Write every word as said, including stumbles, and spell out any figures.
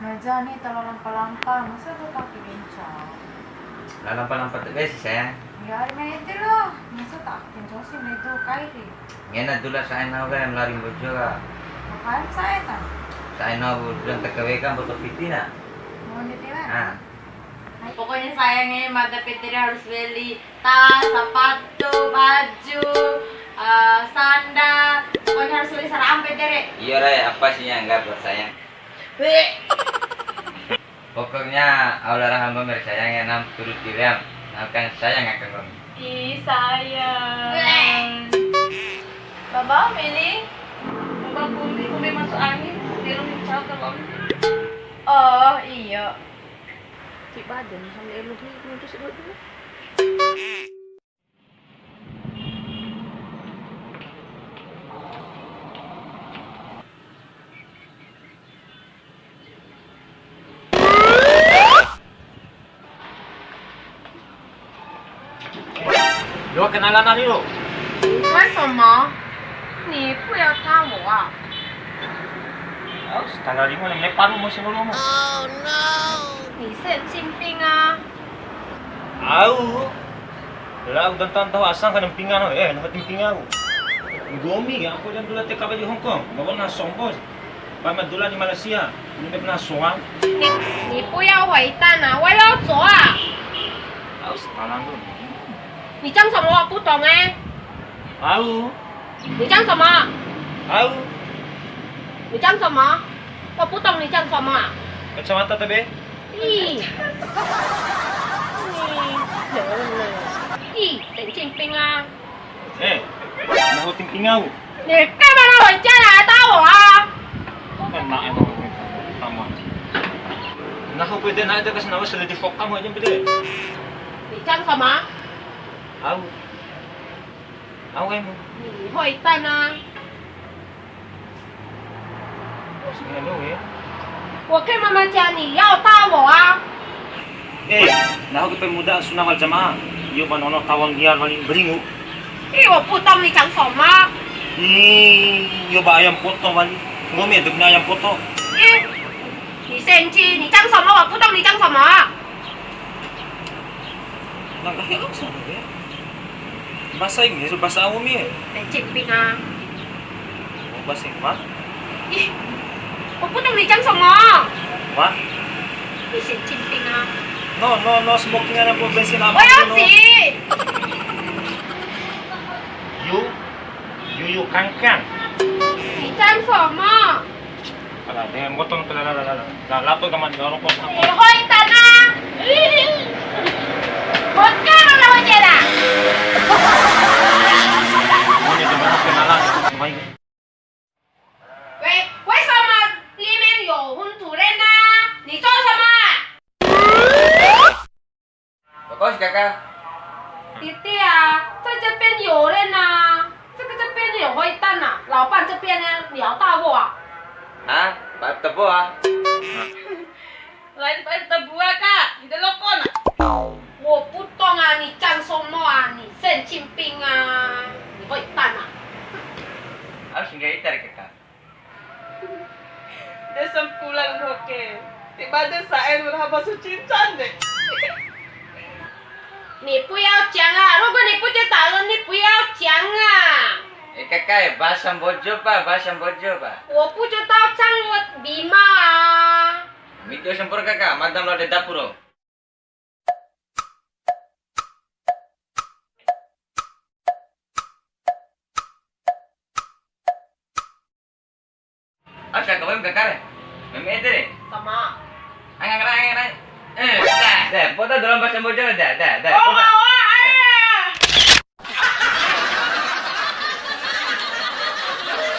Meja ni terlalu lampa-lampa, masa tu kaki kencang? Lah, lampa-lampa tu biasa, sayang. Ya, hari mede lo. Masa tak kencang sih, mede kai sih. Ngena dula sa'e nahu ka, yang lari Mbojo ka. Apaan sa'e ta? Sa'e nahu bilang T K W ka, foto piti na. Mau di tiwara? Ah. Pokoknya sayangnya mada P T R harus beli tas, sepatu, baju, eh, sandal. Pokoknya harus beli sara'an P T R. Iya, Rai, apa sih yang enggak buat sayang? Weh. Pokoknya, au lara hamba mere sayang ya, nam turuti weam. Nam kan sayang akan kami. Ih, sayang. Weh. Baba, Meli. Baba, Bumi, Bumi masuk angin. Dia lu mencau ke bawah. Oh, iya. Cik badan sama elu ni, muncul si dua-dua. Yo, kenalan ari lo. Mas Soma, nipu ya kamu ah. Aus, tanah lima nem leparu mo sebelum mo. Ni sen simping ah. Au. Lau dan tan tahu asang kan empingan, eh, nama timping au. Gomi ya, aku dan dula T K W di Hong Kong. Nggak pernah sombos. Ba ma dula di Malaysia, ini pernah soang. Ni, nipu ya, wai tana, wai lao soa. Au, sekarang tu. Ni cang sama wa'u putong e. Au. Ni cang sama. Au. Ni cang sama. Wa'u putong ni cang sama. Kacamata tu be. Ih. Ih, sen simping ah. Eh, nahu timping au. Neka mana wajah lah, tahu ah. Kena emang sama. Nahu pede na ede kas nahu seledi fokam aja pede. Ni cang sama. Au. Au emu. Ni hoi tana. Terus nganu ya. Wake mama cani, ya tahu ah. Eh, nahu ke pemuda sunnah wal jamaah. Iyo ba nono tawang liar wali beringu. Ih, wa'u putong ni cang soma. Ih, iyo ba ayam potong wali. Ngomi ada guna ayam potong. Ih, ni senci, ni cang soma, wa'u putong ni cang soma. Langkah ya langsung ya. Bahasa Inggris, bahasa awam ya. Senci pina. Bahasa Inggris. Ih, aku tuh micang sama. Wah. Ih, si Cimping ah. No, no, no smoking, ada pom bensin apa? Woi, Oci. You, you, you kangkang. Micang sama. Ala, dengan gotong tu, la, la, la, la, la. La, la, tu, gaman, dorong, kok. Eh, hoi, tanah. Ih. Vodka, mana vodka, dah? Ini cuma kenalan, baik. Wei, wei sama limen yo, hun turena. Ni so sama. Bagus, Kakak. Titi ya, cecepin yo rena. Cecepin yo hoi tana. Lapan cepin ya, ni au tawo ah. Hah? Pak tebo ah. Lain paling tabua ka, ida loko na. Wo putong ani cang somo ani sen cimping ani hoi tana. Harus nggak ita rek ka. De sampulan hoke. Tiba de saen berhaba sucincan de. Nipu ya cianga, rogo nipu ce talon nipu ya cianga. Eh, kaka, eh, bahasa Mbojo pa, bahasa Mbojo pa. Wo pu ce tau cang wet bima. Mito sempur kaka, madam lo de dapur o. Asa kawem kakare. Meme ede re. Sama. Angang rai, angang rai. Eh, dah, dah, pota dalam bahasa Mbojo, dah, dah, dah, pota.